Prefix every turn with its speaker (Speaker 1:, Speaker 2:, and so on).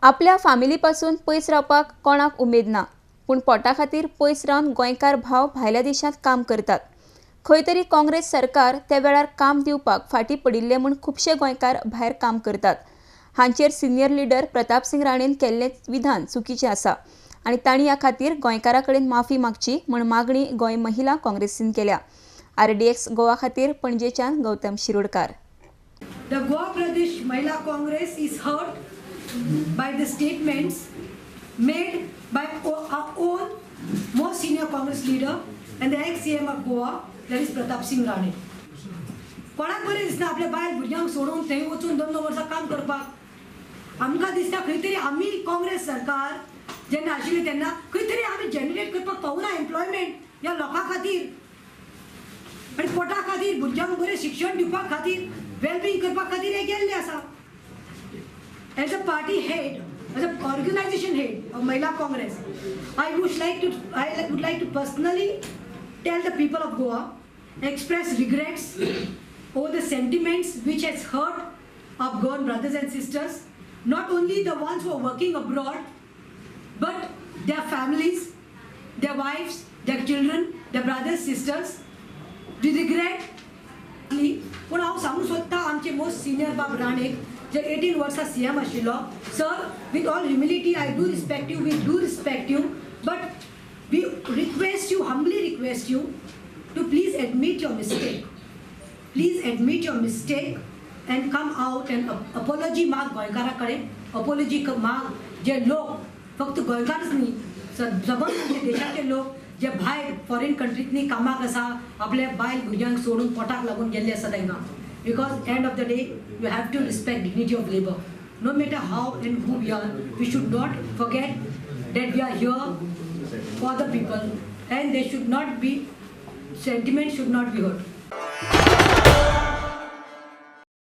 Speaker 1: आपल्या फामिली पासून पयस रावपाक कोणाक उमेद ना, पूण पोटा खातीर पयस रावन गोंयकार भाव भायल्या देशांत काम करतात। खंय तरी काँग्रेस सरकार त्या वेळार काम दिवपाक फाटी पडिल्ले म्हूण खुबशे गोंयकार भायर काम करतात। हांचेर सिनियर लिडर प्रतापसिंग राणेन केल्लें विधान चुकीचें आसा आनी तांणी ह्या खातीर गोंयकारां कडेन माफी मागची म्हूण मागणी गोंय महिला काँग्रेसीन केल्या। आरडीएक्स गोवा खातीर पणजेच्यान Gautam Shirodkar.
Speaker 2: The Goa Pradesh Mahila Congress is hurt by the statements made by our own most senior Congress leader and the ex-CM of Goa, that is Pratap Singh Rane. कोणाक बरें दिसना आपल्या बायल भुरग्यांक सोडून थंय वचून 2-2 वर्सां काम करपाक। आमकां दिसता खंय तरी आमी काँग्रेस सरकार जेन्ना आशिल्ली तेन्ना खंय तरी आमी जनरेट करपाक पावना एम्प्लॉयमेंट ह्या लोकां खातीर आनी पोटा खातीर, भुरग्यांक बरें शिक्षण दिवपा खातीर, वेलबींग करपा खातीर हे गेल्ले आसा। As a party head, as an organization head of Mahila Congress, I would like to personally tell the people of Goa, express regrets over the sentiments which has hurt our Goan brothers and sisters, not only the ones who are working abroad, but their families, their wives, their children, their brothers, sisters. We regret. पूण हांव सांगूंक सोदता आमचे most senior बाब राणेक, जे 18 वर्सां CM आशिल्लो, sir, with all humility I do respect you, we do respect you, but we request you, humbly request you to please admit your mistake. Please admit your mistake and come out and apology माग गोंयकारा कडेन, apology माग। जे लोक फक्त गोंयकारच न्ही, सबंद आमच्या देशाचे लोक जे भायर फॉरेन कंट्रींतनी कामाक आसा, आपल्या बायल भुरग्यांक सोडून पोटाक लागून गेल्ले आसा तांकां। Because end of the day you have to respect dignity of labour. No matter how and who we are, we should not forget that we are here for the people and they should not be, sentiment should not be hurt.